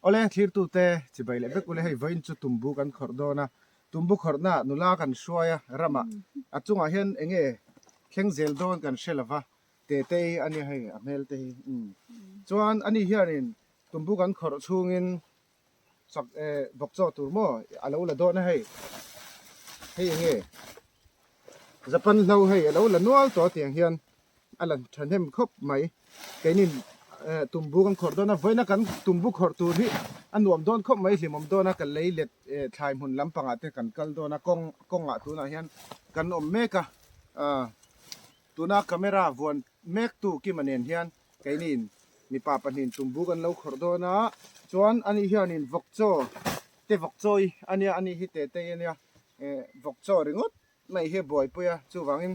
Awle thlirtute chibai leh vek ule hei vawiin chu tumbu kan khawrh dawn a, tumbu khawrhna ah nula kan hruai a ramah a chungah hian eng nge thleng zel dawn kan hre lova Tetei a nia hei a hmel te hi umm chuan ani hianin tumbu kan khawrh chhungin chak eh bawk chaw tur maw a lo la dawn a hei hei eng nge Japan hlo hei a lo la nual tawh a tiang hian. a lan thahnem khawp mai keinin eh tumbu kan khawrh dawn a vawiina kan tumbu khawrh tur hi a nuam dawn khawp mai hlimawm dawn a ka lei let eh thlai hmun lampangah te kan kal dawn a kawng kawngah tunah hian kan awm mek a ah tuna camera vuan mek tu Kima nen hian keinin mipa pahnihin tumbu kan lo khawrh dawn a chuan ani hianin vawk chaw te vawk chaw hi a nia ani hi Tetei a nia eh vawk chaw ringawt mai hi a buaipui a, chuvangin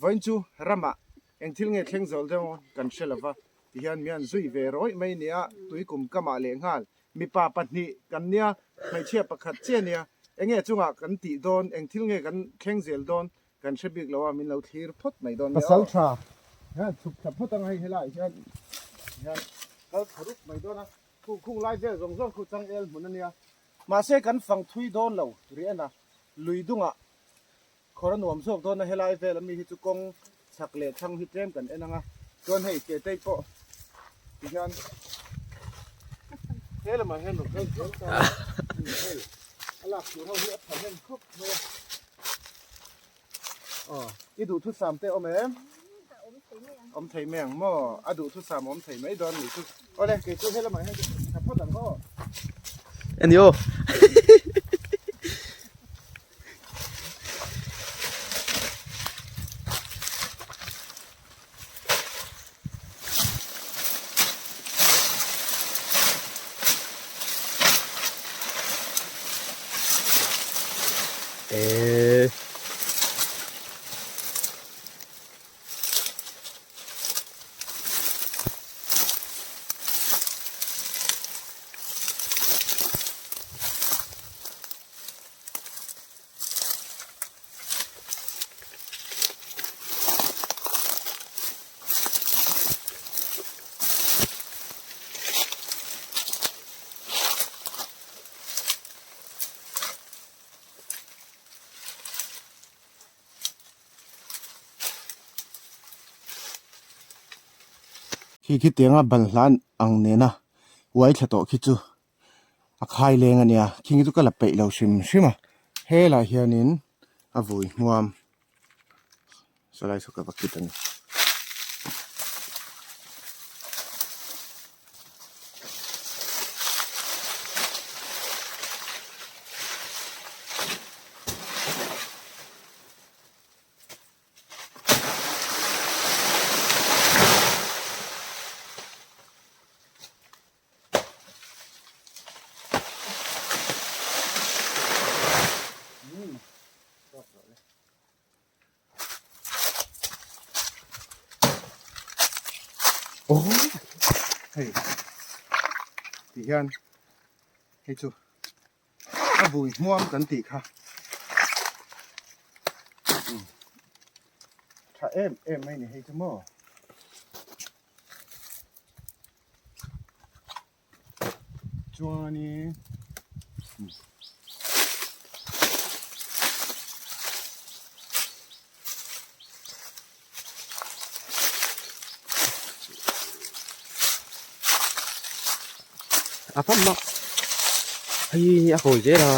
vawiin chu ramah eng thil nge thleng zawh deuh kan hre lova tihian mi an zui ve rawih mai nia, tui kum kamah lehnghal mipa pahnih kan nia, hmeichhia pakhat chiah a nia, enge chungah kan tih dawn, eng thil nge kan thleng zel dawn kan hre bik lo a, min lo thlir phawt mai dawn nia aw. Pasaltha hian chhuk thla phawt ang hei helaiah hian hian kal thla rup mai dawn a, khu khung lai vel zawng zawng khu changel hmun a nia, mahse kan fang thui dawn lo rih en a. Lui dungah khawr a nuam zawk dawn a, helai vel ami hi chu kawng chhak leh thlang hi tlem kan en ang a, chuan hei Tetei pawh ti hian he lamah hian rawn kal zel ta a, hei a lak tur ho hi a tha hnem khawp mai a, aw i duhthusam te awm em? Awm thei mai ang maw? A duhthusam awm thei mai dawn ni chu. Awle kei chu he lamah hian ka tha phawt ang aw. Ani aw. Eee. Khi khi tianga balhla ang nena uai thla tawh khi chu a khai leng a nia khing chu ka la peih lo hrim hrim a helaiah hianin a vui hmuam sawlai saw ka va kit a ni. Hei ti hian hei chu a vui hmuam kan tih kha tha em em mai ni hei chu maw. Chuanin A pham mak hei a kawi zel a.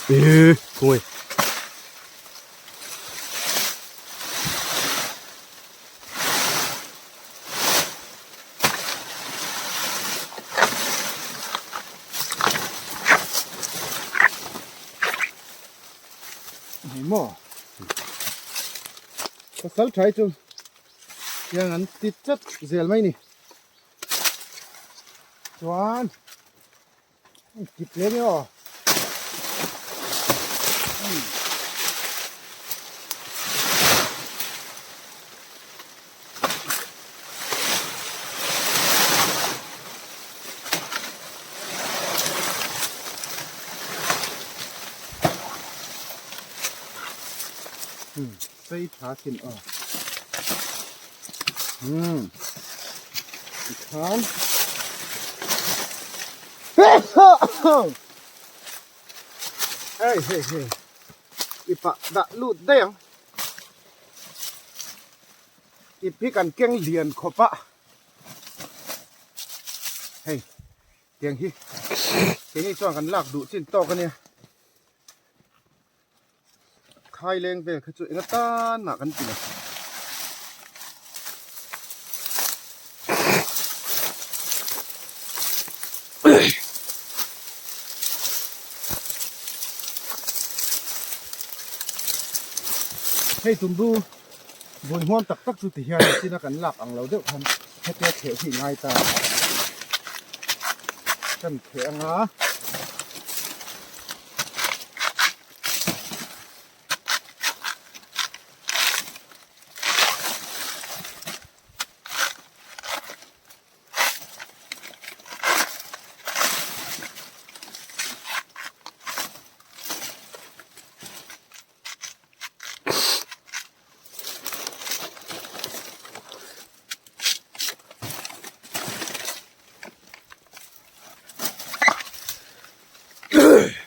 Ê, thôi. Ni maw pasal thai chu hian an ti chat zel mai ni chuan kip hle mai aw. Hmm, sei tha thin aw. Hmm. Tikhan. Hei hei hei. Ipa dah lut daih ang. Ip hi kan keng lian khawp a. Hei, tiang hi keini chuan kan lak duh chin tawk a nia. Khai leng vel kha chu enga tan mah kan ti lo. Hei tumbu vun huam tak tak chu ti hian chin a kan lak ang lo deuh khan hetia theh hi ngai ta kan theh anga.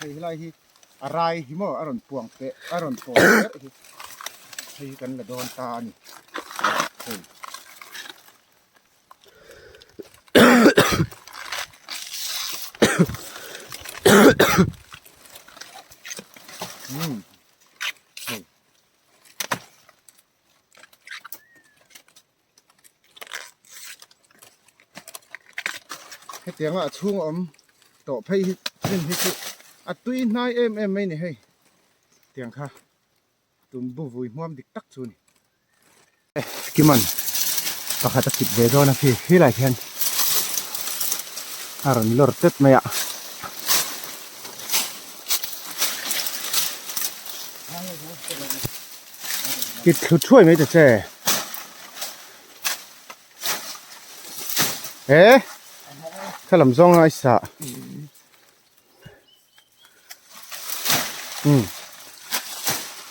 Hei helai hi a rai hi maw a rawn puang teh a rawn pawn ber hi hei hi kan la dawn ta a ni hei. Hetianga a chhung a awm tawh phei hi chin hi chu a tui hnai em em mai ni hei tiang kha tumbu vui hmuam dik tak chu a ni. Kiman pakhat a kip ve dawn a khi helai hian a rawn lawr tep mai a. I thlu thuai mai ta che. E kha lam zawng a i sah. Um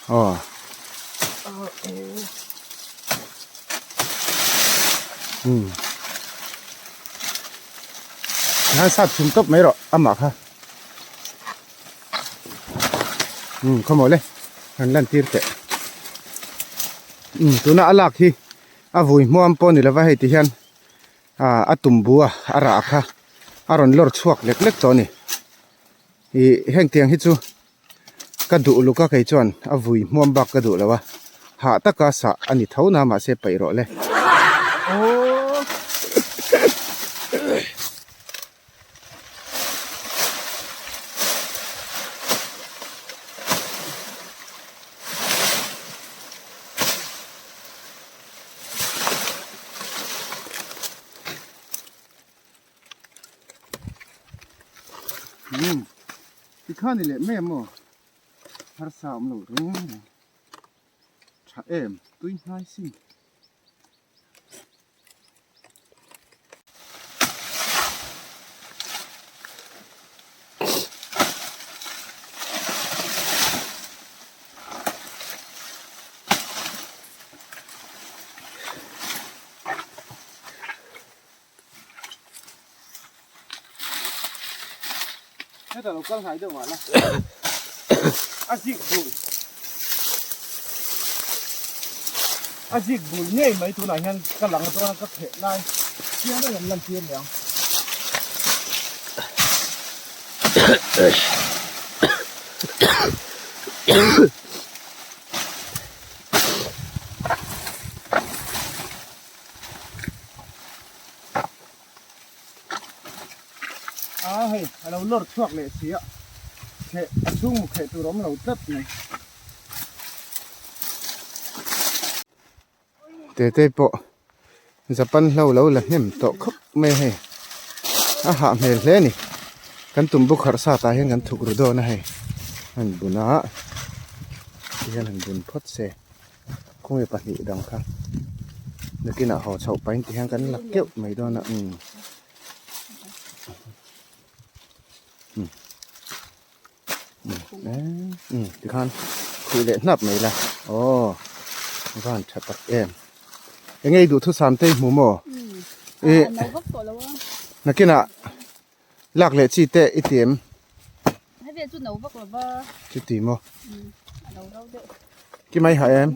aw. Um tikhan sat chhum tawp mai rawh amah kha. Um khawmaw le han lan tir teh um tuna a lak hi a vui hmuam pawh ni lova hei ti hian ah a tum bu a a rah kha a rawn lawr chhuak lek lek tawh a ni ih heng tiang hi chu ka duh luk a kei chuan a vui hmuam bak ka duh lo a hah taka sah a ni tho na mahse paih rawh le. Umm tikhan i leh mai ang maw harsa awm lo reng reng tha em tui hnai sin. Heta lo kal hnai deuh mah la a zik bul a zik bul ngei mai tunah hian ka lang dawn a ka pheh lai chiang deuhin an lan tir leh ang. A hei a lo lawr chhuak leh si a kheh a chhung mu kheh tur a awm lo tlat mai. Tete pawh Japan hlo lo la hnem tawh khawp mai a hei a hah hmel hle a ni kan tumbu kharh sat ah hian kan thuk ru dawn a hei han bun a tihian han bun phawt se. Khawnge pahnih dang kha nakinah haw chhoh pahin ti hian kan la keuh mai dawn a umm umm umm tikhan Khuh leh hnap mai la. Aw van tha tak em. Enge i duhthusam te i hmu maw? Ih nakinah lak leh chi te i ti em? Chuti maw? Ki mai ha em?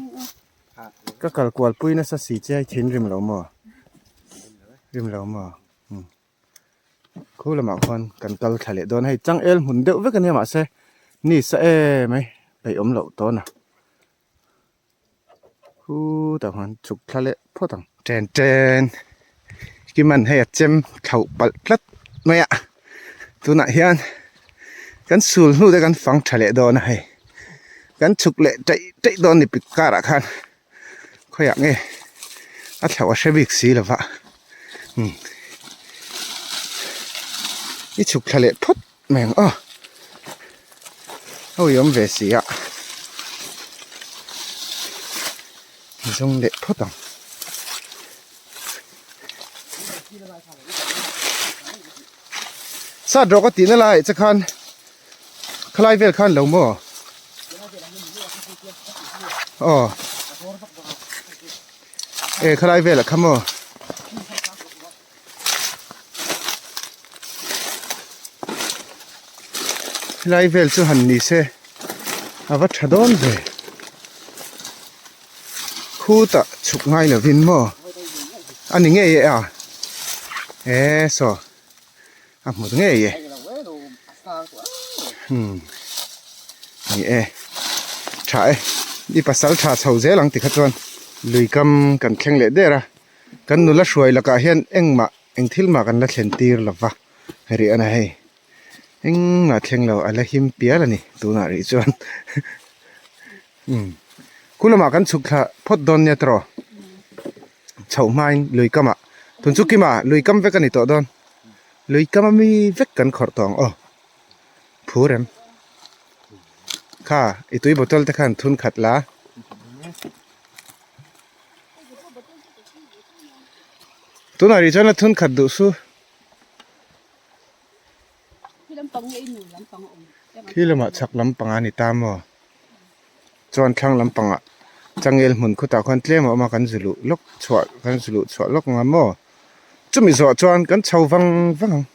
Ka kal kual pui nasa si che a i thinrim lo maw? Rim lo maw? Khu lamah khuan kan kal thla leh dawn a hei changel hmun deuh vek a nia mahse ni sa em mai peih awm loh tawn a khutah khuan chhuk thla leh phawt ang. Chen chen kiman hei a chem thlauh palh tlat mai a tunah hian kan sul hnu te kan fang tha leh dawn a hei kan chhuk leh taih taih dawn ni pik karah khan. Khawiah nge a thlauh a hre bik si lo va umm i chhuk thla leh phawt mai ang aw a awm ve si a zawng leh phawt ang. Sat rawk a tihna laiah che khan khalai vel khan lo maw? Aw e khalai velah kha maw? Helai vel chu han ni se a va tha dawn ve. Khutah chhuk ngai lovin maw a ni ngei e a e saw a hmu ngei e umm ni e tha e i pasal tha chho zel ang tikha chuan lui kam kan thleng leh der a kan nula hruai lakah hian engmah eng thil mah kan la thlen tir lova rih a na hei. Engmah thleng lo a la him pial a ni tunah rih chuan umm khu lamah kan chhuk thla phawt dawn nia tawh chhoh hmain lui kamah tun chu kima lui kam vek a ni tawh dawn lui kam ami vek kan khawrh tawh ang aw phur em kha i tui bottle te khan thun khat la. Tunah rih chuan a thun khat duh su. Khi lamah chhak lampang a ni ta maw? Chuan thlang lampangah changel hmun khutah khuan tlem a awm a kan zu luh lawk chhuah kan zu luh chhuah lawk ang a maw? Chumi zawh chuan kan chho vang vang ang.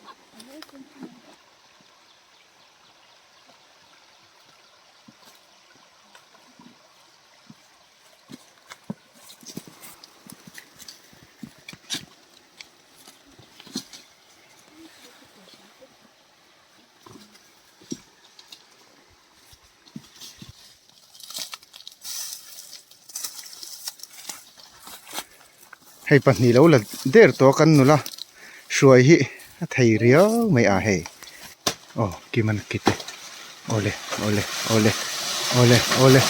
Hei pahnih lo la der tawh a kan nula hruai hi a thei riau mai a hei aw kim a kit e awle awle awle awle awle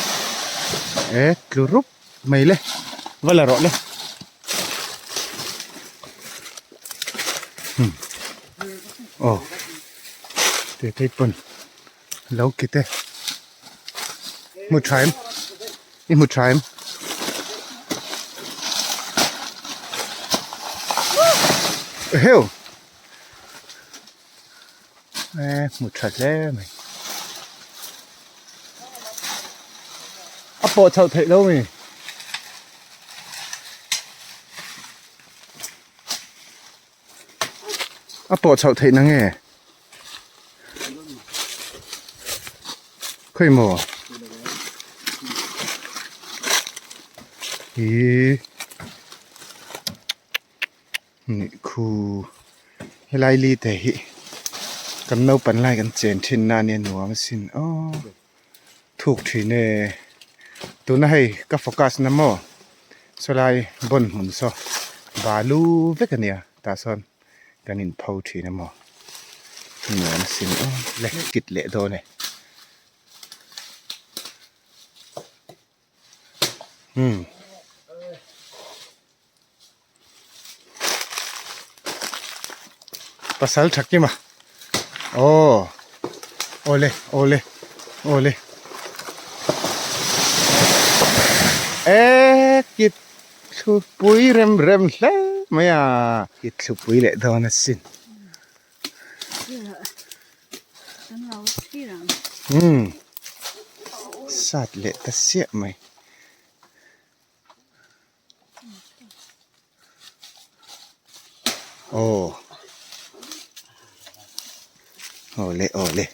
e tlu rup mai le va la rawh le. Aw tih phei pawn lo kit e hmu tha em i hmu tha em eheu e hmu tha hle mai a pawh chhoh theih lo mi. A pawh chhoh theih na nge? Khawi maw? Ihh nih khu helai li te hi kan naupang lai kan chen thin na ania nuam asin aw. Thuk thin e. Tuna hei ka focus na maw sawlai bawn hmun saw balu vek a nia tah sawn kan in pho thin a maw nuam a sin aw le kit leh dawn e. Umm. Pasal tha kim a aw awle awle awle e kit thlupui rem rem hle mai a kit thlupui leh dawn asin umm Sat leh ta siah mai. Aw awle awle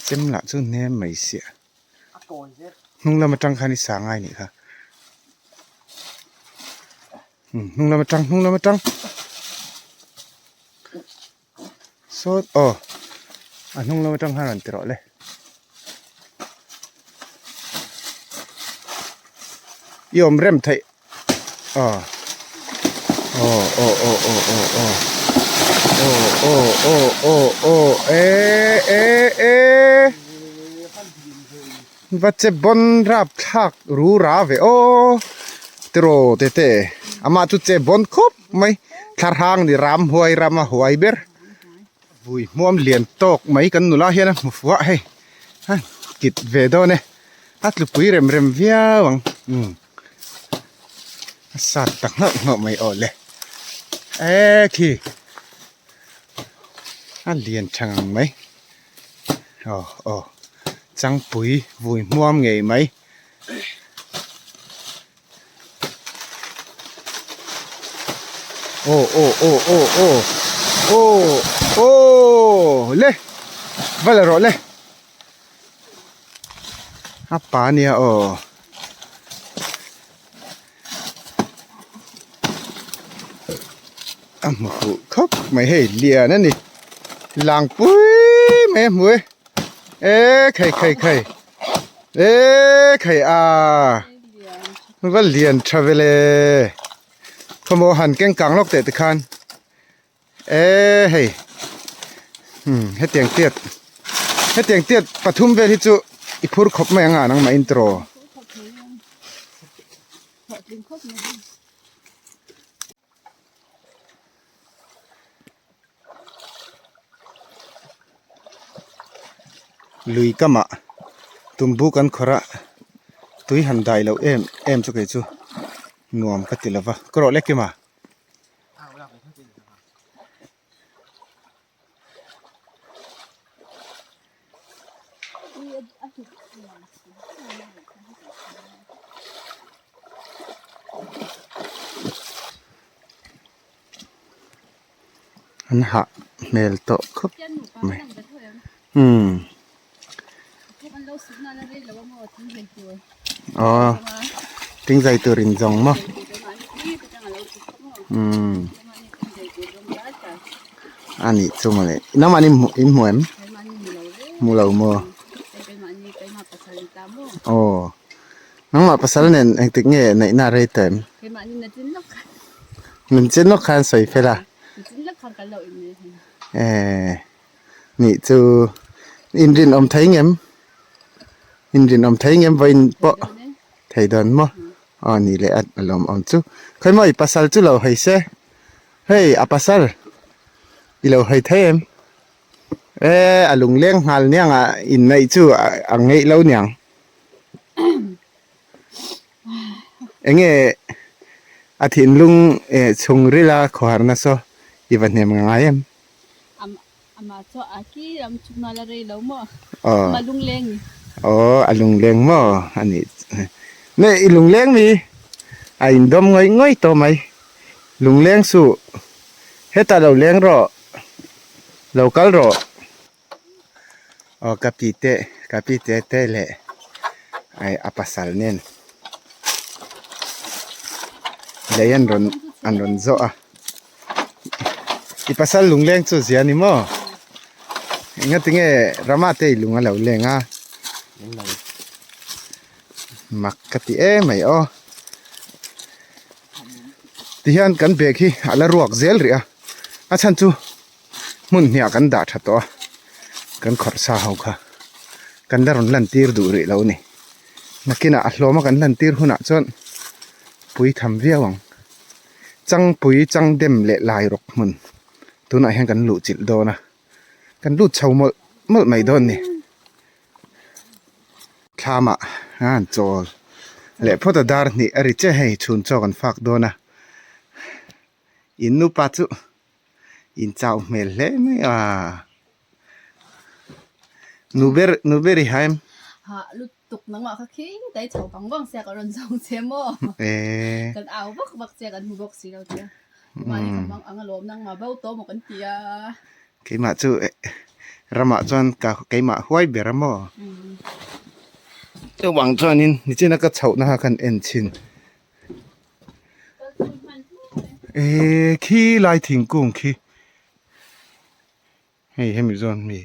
chem lah chu hnem mai siah hnung lam atang khan i sa ngai nih kha hnung lam atang hnung lam atang. Sawt aw a hnung lam atang khan rawn ti rawh le. I awm rem theih aw aw aw aw aw aw aw aw aw aw aw e e e va che bawn rap thlak ru ra ve aw tiraw tete amah chu che bawn khawp. mai thla hrang ni ram huai ram a huai ber vui hmuam lian tawk mai kan nula hian a hmu fuh a hei a kit ve dawn e a tlupui rem rem viau ang umm a sat ta nghauh nghauh mai aw le e khi a lian tha ngang mai aw aw changpui vui hmuam ngei mai. Aw aw aw aw aw aw aw le va la rawh le a pa nia aw a hmu fuh khawp mai hei lian a ni lang pui mai a hmu e e khai khai khai e khai a. Va lian tha vele khawmaw han keng kang lawk teh tikhan e hei umm hetiang tiat hetiang tiat pathum vel hi chu i phur khawp mai ang a nangmah intro. Lui kamah tumbu kan khawrh a tui han dai loh em em chu kei chu nuam ka ti lova ka rawh lek em a. An hah hmel tawh khawp mai umm aw thingzai tur in zawng maw umm a nih chu mawle nangmah in hmu in hmu em hmu lo maw aw. Nangmah pasal nen engtik nge neihna a rei tawh em? Min chin lawk khan sawi fel a. Eh, nih chu inrinawm thei ngem? Inrinawm thei ngem vawiin pawh thei dawn maw? Aw nih leh a lawmawm chu. Khawimaw i pasal chu lo hawi se. Hei a pasal i lo hawi thei em? Eh, a lungleng nghal niang a inneih chu a ngeih lo niang. Enge a thinlung eh chhung rila khawharna saw i va hnem ngai em? Aw aw a lungleng maw a nih ne i lungleng mi a indawm ngawih ngawih tawh mai lungleng suh hetah lo leng rawh lo kal rawh. Aw ka pi te ka pi te te leh ai a pasal nen lei an rawn an rawn zawh a i pasal lungleng chu zia ni maw engatinge Rama te i lung a lo leng a mak ka ti em mai aw tihian kan bag hi a la ruak zel rih a a chhan chu. Hmun hniah kan dah tha tawh a, kan khawrh sa ho kha kan la rawn lantir duh rih lo a ni. Nakinah a hlawma kan lantir hunah chuan pui tham viau ang. Changpui changdem leh lai rawk hmun tunah hian kan luh chilh dawn a, kan lut chho mawlh mawlh mai dawn a ni. Thlamah an chawl leh phawt a dar hnih a ri che hei chhun chaw kan fak dawn a, in nupa chu. In chau hmel hle mai a. Nu ber nu ber i haim. Ha lutuk nangmah kha khi dai chho vang vang sia ka rawn zawng che maw. Eh. Kan au vak vak che kan hmu bawk si lo che. Mahni ka mang ang alawm nangmah bo tawh maw kan ti a. Keimah chu ramah chuan ka keimah huai ber a maw. Chuvang chuanin nichina ka chhohna kha kan en chhin. Eh khi lai thingkung khi. Hei hemi zawn mi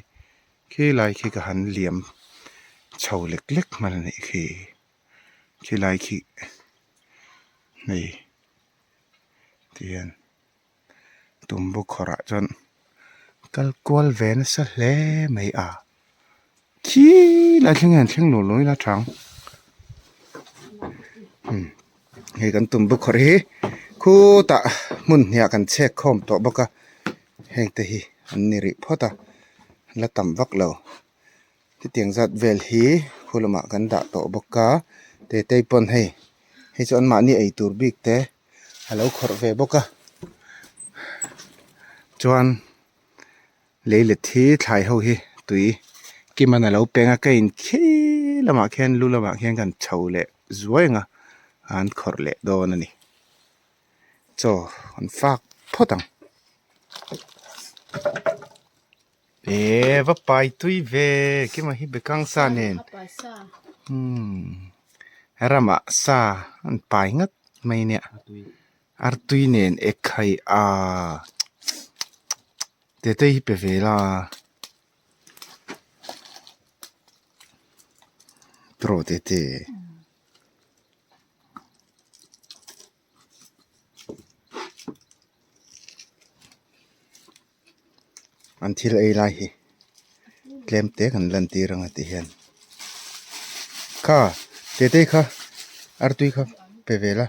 khi lai khi ka han liam chho lek lek hman a nih khi khi lai khi hei tihian tumbu khawrh ah chuan kal kual ve nasa hle mai a khi lai thleng hian thleng luh luh ila tha ang hei kan tumbu khawrh hi khutah hmun hniah kan chhek khawm tawh bawk a. Heng te hi an ni rih phawt a la tam vak lo hetiang zat vel hi khu lamah kan dah tawh bawk a tetei pawn hei hei chu anmahni ei tur bik te a lo khawrh ve bawk a chuan lei let hi thlai ho hi tui kim an a lo peng a ka in khi lamah khian lu lamah khian kan chho leh zuai ang a an khawrh leh dawn a ni. Chaw an fak phawt ang. Eee va pai tui ve kima hi bekang sa nen umm ramah sa an pai ngat mai nia artui nen ek khai a tete hi pe ve la tiraw tete. An thil ei lai hi tlem te kan lan tir ang a ti hian kha tete kha artui kha pe ve la.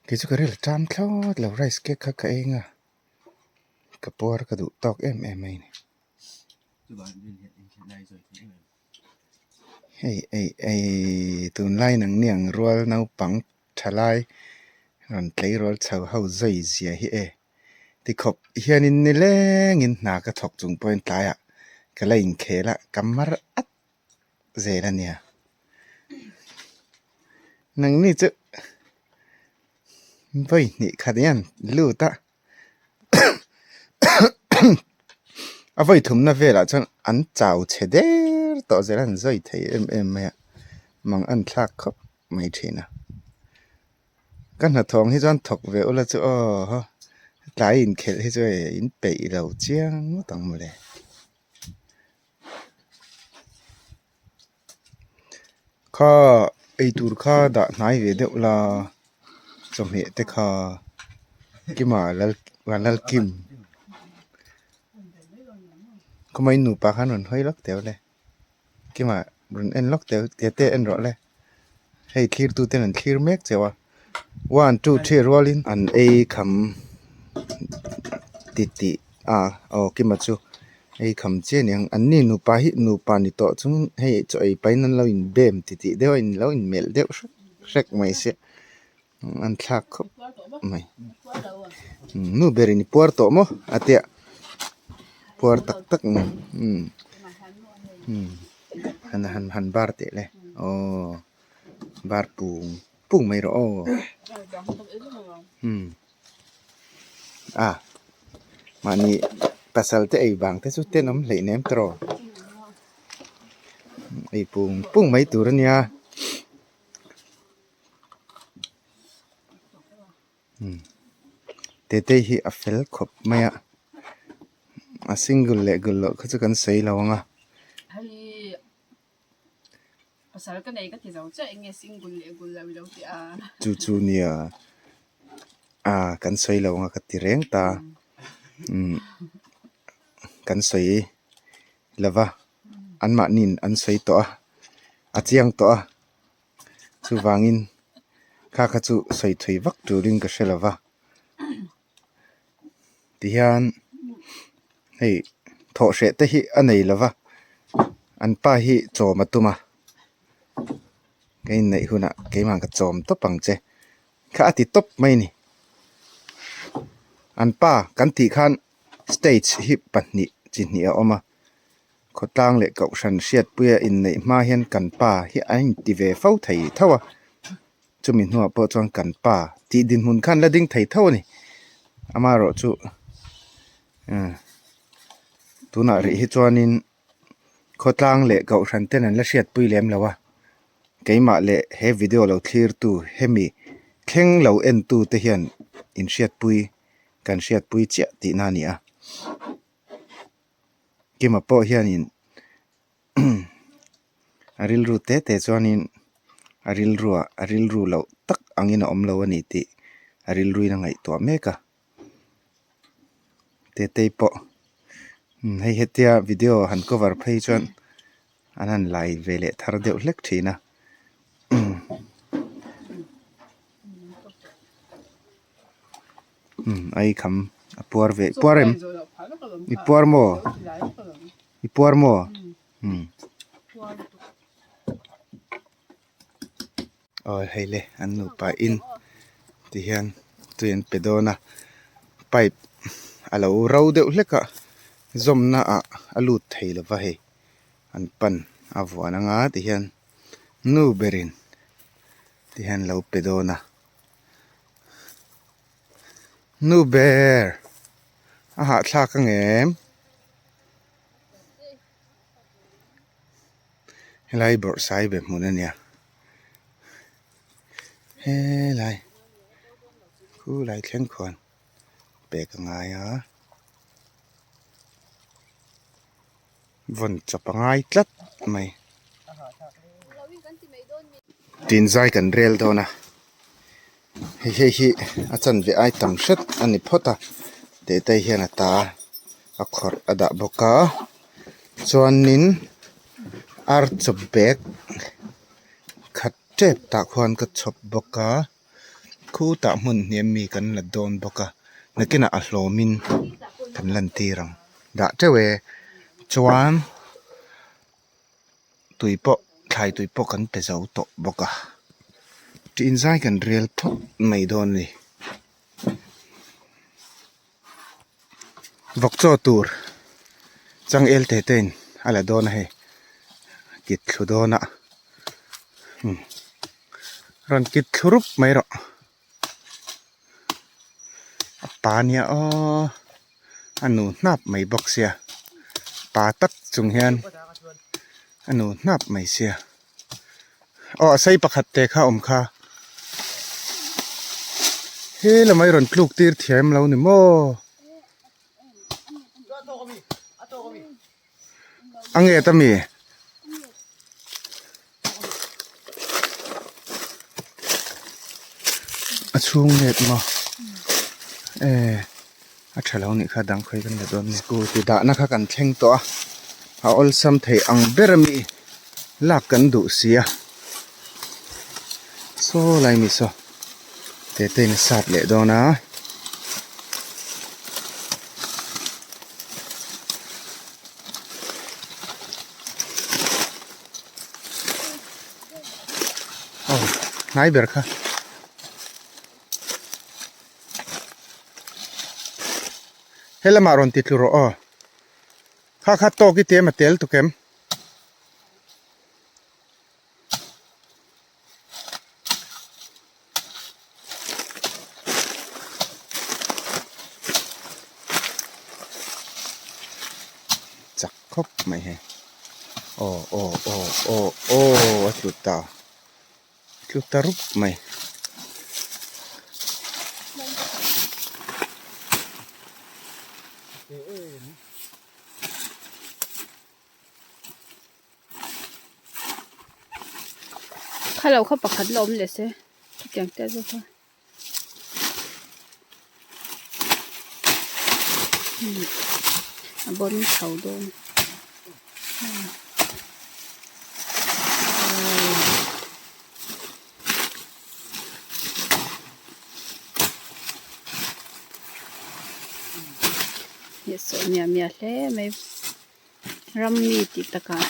Kei chu ka ril ṭam thlawt lo rice cake kha ka eng a ka puar ka duh tawk em em mai a ni hei ei ei tunlai nangni ang rual naupang thalai rawn tleirawl chho ho zai zia hi e. Tikhawp hianin nilengin hna ka thawk chung pawhin tlaiah ka la inkhel a, ka mar at zel a nia. Nangni chu vawi hnih khat hian lut a a vawi thumna velah chuan an chau chhe der tawh zel a, an zawi thei em em mai a, mang an thlak khawp mai thin a. Ka hnathawng hi chuan thawk ve ula chu aw haw tlai inkhelh hi chu hei in peih lo chiang ngawt ang mawle. Kha eitur kha dah hnai ve deuh la chawhmeh te kha Kima lal Vanlalkim khawmai nupa khan rawn hawi lawk teh ule. Kima rawn en lawk teh teh te en rawh le hei thlir tu ten an thlir mek cheu a one two three rualin an ei kham titih a aw Kima chu ei kham chiah a ni ang an ni nupa hi nupa ni tawh chung hei chaw ei pahin an lo in bem titih deuh a in lo in melh deuh hrek hrek mai sia an thlak khawp mai nu berin i puar tawh maw a tia puar tak tak mai umm umm han han han bar teh le aw bar pung pung mai rawh aw umm a mahni pasal te ei vang te chu tenawm hleih nem tawh ei pung pung mai tur a nia. Tetei hi a fel khawp mai a a single leh gul loh kha chu kan sawi lo ang a. Chu chu nia a kan sawi lo ang a ka ti reng ta umm kan sawi lova anmahniin an sawi tawh a a chiang tawh a. Chuvangin kha kha chu sawi thui vak turin ka hre lo va. Tihian hei thawh hreh te hi a nei lo va an pa hi chawm a tum a ka inneih hunah keimah ka chawm tawp ang che kha a ti tawp mai a ni an pa kan tih khan stage hi pahnih chi hnih a awm a khawtlang leh kohhran hriatpuia inneih hma hian kan pa hi a inti ve fo thei tho a. Chumi hnuah pawh chuan kan pa tih dinhmun khan la ding thei tho a ni. Amaherawh chu tunah rih hi chuanin khawtlang leh kohhran ten an la hriatpui lem lo a. Keimah leh he video lo thlirtu hemi thleng lo entu te hian inhriatpui kan hriatpui chiah tihna a ni a. Kima pawh hianin A rilru te te chuanin a rilruah a rilru loh tak angin a awm lo a ni tih a rilruin a ngaihtuah mek a Tetei pawh hei hetia video han cover phei chuan an han lai ve leh thar deuh hlek thin a. Ai kham a puar ve puar em i puar maw i puar maw aw hei le an nupa in ti hian tui an pe dawn a pipe a lo ro deuh hlek a zawmna ah a lut thei lo va hei an pan a vuan anga ti hian nu berin ti hian lo pe dawn a. Nu ber a hahthlak ang em? Helai bawrhsai be hmun a nia helai khulai thleng khuan pek a ngai a vawn chawp a ngai tlat mai. Tin zai kan rel dawn a hei hei hi a chanve ai tam hret a ni phawt a tete hian a ta a khawrh a dah bawk a chuanin ar chawp bag khat tep tah khuan ka chhawp bawk a khutah hmun hniam mi kan la dawn bawk a nakinah a hlawmin kan lan tir ang dah teuh e chuan. Tui pawh thlai tui pawh kan pe zo tawh bawk a ṭin zai kan rel phawt mai dawn a ni vawk chaw tur changel te te in a la dawn a hei kit thlu dawn a rawn kit thlu rup mai rawh a pa nia aw a nu hnap mai bawk sia pa tak chung hian a nu hnap mai sia aw a sei pakhat te kha a awm kha he lamah i rawn tluk tir thiam lo ni maw a nget ami. A chhung let maw eh a tha lo nih kha dang khawi kan la dawn scooty dahna kha kan thleng tawh a a awlsam thei ang ber ami lak kan duh si a saw lai mi saw tete in a sat leh dawn a. Aw hnai ber kha he lamah rawn ti tlu rawh aw kha kha tawk i ti em a tel tuk em. Chak khawp mai hei aw aw aw aw aw a tlu ta tlu ta rup mai. Kha lo kha pakhat la awm leh se chutiang te zawk a a bawn chho dawn. Hnehsawh miah miah hle mai ram mi tih takah.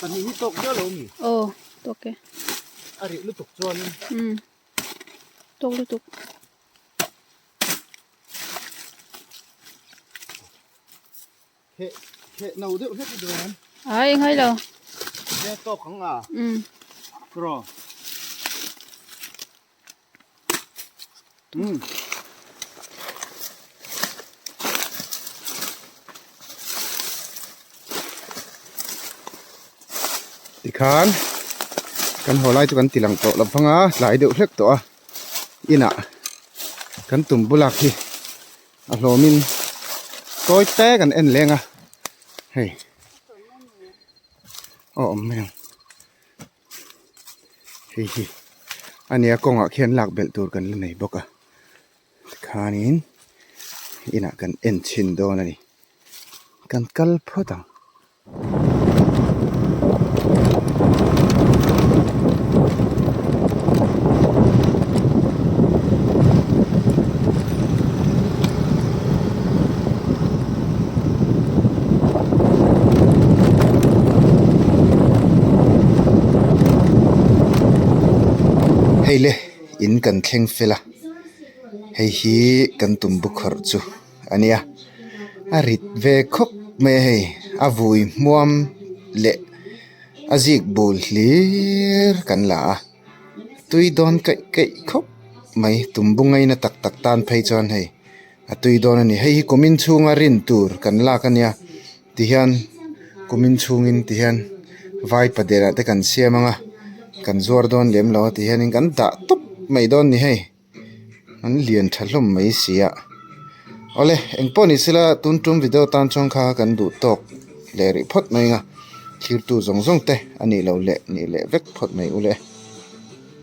Pahnih hi tawk viau lo mi? Aw tawk e. A rih lutuk chuanin. Umm tawk lutuk. Heh heh no deuh hlek i dawn. Ai ngai lo. He tawk ang a. Umm. Tiraw. Umm. Tikhan kan haw lai chu kan ti lang tawh lo vang a tlai deuh hlek tawh a inah kan tum bulak hi a hlawmin tawi te kan en leng a hei aw awm mai ang hei hi a nia kawngah khian lak belh tur kan la nei bawk a tikhanin inah kan en chhin dawn a ni kan kal phawt ang. Hei le in kan thleng fel a hei hi kan tum bukhawrh chu a nia a rit ve khawp mai a hei a vui hmuam leh a zik bul hlir kan la a tui dawn keih keih khawp mai tum bungaina tak tak tan phei chuan hei a tui dawn a ni hei hi kumin chhunga rin tur kan lak a nia tihian kumin chhungin tihian vai pader ah te kan siam ang a kan zuar dawn lem lo a tihianin kan dah tawp mai dawn a ni hei. An lian tha hlawm mai si a. Awle, engpawh ni sela tun tum video tan chuan kha kan duh tawk leh rih phawt mai ang a, thirtu zawng zawng te a nih loh leh nih leh vek phawt mai ule.